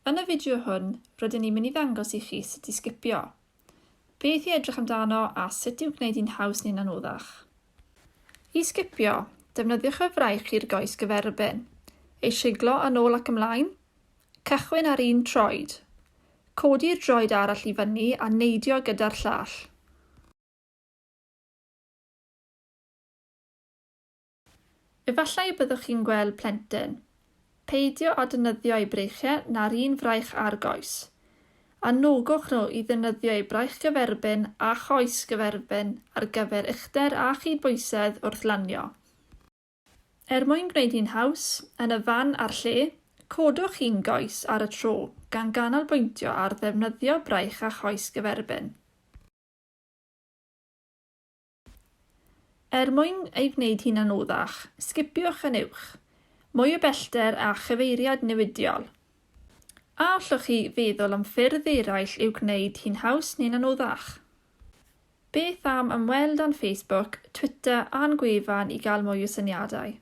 Yn y fideo hwn, rydyn ni'n mynd i ddangos i chi sut i sgipio. Beth i edrych amdano a sut i'w gwneud hi'n haws neu'n anoddach. I sgipio, defnyddiwch y fraich i'r goes gyferbyn. Ei siglo yn ôl ac ymlaen. Cychwyn ar un troed. Codi'r droed arall i fyny a neidio gyda'r llall. Efallai y byddwch chi'n gweld plentyn. Peidio â defnyddio eu breichiau na'r un fraich a'r goes. Anogwch nhw i ddefnyddio eu braich gyferbyn a choes gyferbyn ar gyfer uchder a chydbwysedd wrth lanio. Er mwyn gwneud hi'n haws, yn y fan a'r lle, codwch un goes ar y tro gan ganolbwyntio ar ddefnyddio braich a choes gyferbyn. Er mwyn ei gwneud hi'n anoddach, sgipiwch yn uwch. Mwy o bellter a chyfeiriad newidiol. A allwch chi feddwl am ffyrdd eraill i'w gwneud hi'n haws neu'n anoddach? Beth am ymweld â'n Facebook, Twitter a'n gwefan i gael mwy o syniadau?